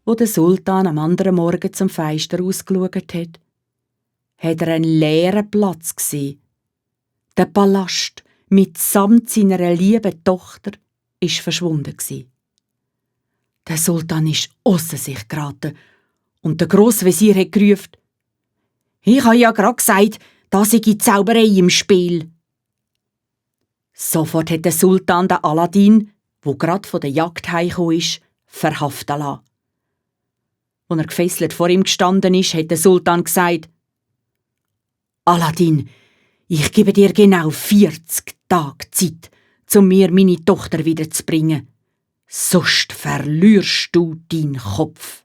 Wo der Sultan am anderen Morgen zum Fenster ausgeschaut hat er einen leeren Platz gesehen. Der Palast mitsamt seiner lieben Tochter ist verschwunden gsi. Der Sultan ist ausser sich geraten und der Grossvezier hat gerufen: «Ich habe ja grad gesagt, da sei Zauberei im Spiel.» Sofort hat der Sultan den Aladin, wo grad von der Jagd heimgekommen ist, verhaften lassen. Als er gefesselt vor ihm gestanden ist, hat der Sultan gesagt: «Aladin, ich gebe dir genau 40 Tage Zeit, um mir meine Tochter wiederzubringen. Sonst verlierst du deinen Kopf.»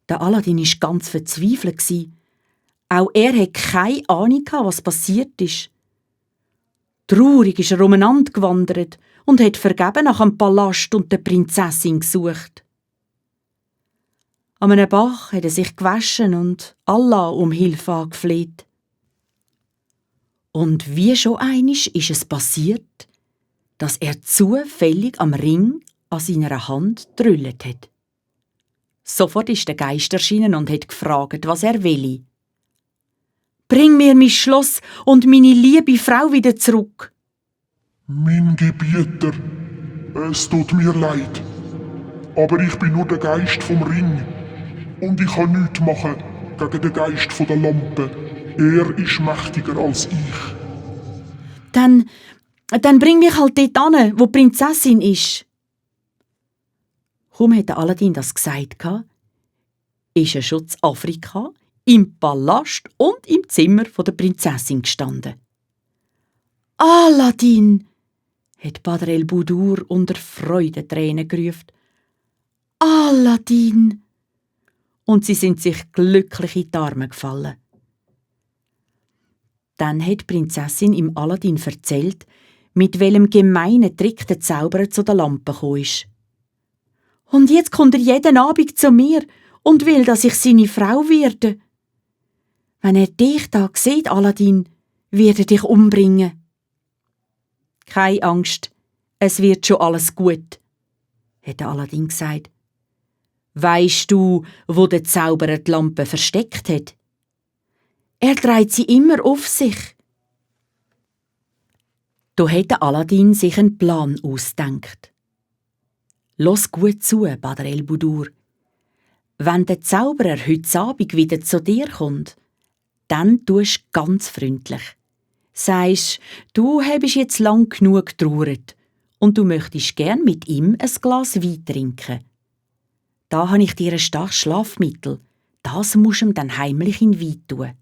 Der Aladin war ganz verzweifelt. Auch er hatte keine Ahnung, was passiert ist. Traurig ist er umeinander gewandert und hat vergeben nach dem Palast und der Prinzessin gesucht. An einem Bach hat er sich gewaschen und Allah um Hilfe angefleht. Und wie schon einmal ist es passiert, dass er zufällig am Ring an seiner Hand drüllet hat. Sofort ist der Geist erschienen und hat gefragt, was er will. «Bring mir mein Schloss und meine liebe Frau wieder zurück!» «Mein Gebieter, es tut mir leid, aber ich bin nur der Geist vom Ring und ich kann nichts machen gegen den Geist von der Lampe. Er ist mächtiger als ich.» Dann bring mich halt dort an, wo die Prinzessin ist.» Kaum hat Aladin das gesagt, ist er schon in Afrika, im Palast und im Zimmer der Prinzessin gestanden. «Aladin!» hat Badr el-Budur unter Freudentränen gerufen. «Aladin!» Und sie sind sich glücklich in die Arme gefallen. Dann hat die Prinzessin ihm Aladin erzählt, mit welchem gemeinen Trick der Zauberer zu der Lampe gekommen ist. «Und jetzt kommt er jeden Abend zu mir und will, dass ich seine Frau werde. Wenn er dich da sieht, Aladin, wird er dich umbringen.» «Keine Angst, es wird schon alles gut», hat Aladin gesagt. «Weisst du, wo der Zauberer die Lampe versteckt hat?» «Er trägt sie immer auf sich.» Da hat Aladin sich einen Plan ausgedacht. «Los gut zu, Badr el-Budur. Wenn der Zauberer heute Abend wieder zu dir kommt, dann tust du ganz freundlich. Sagst, du habest jetzt lang genug getrauert und du möchtest gern mit ihm ein Glas Wein trinken. Da habe ich dir ein starkes Schlafmittel. Das musst du ihm dann heimlich in Wein tun.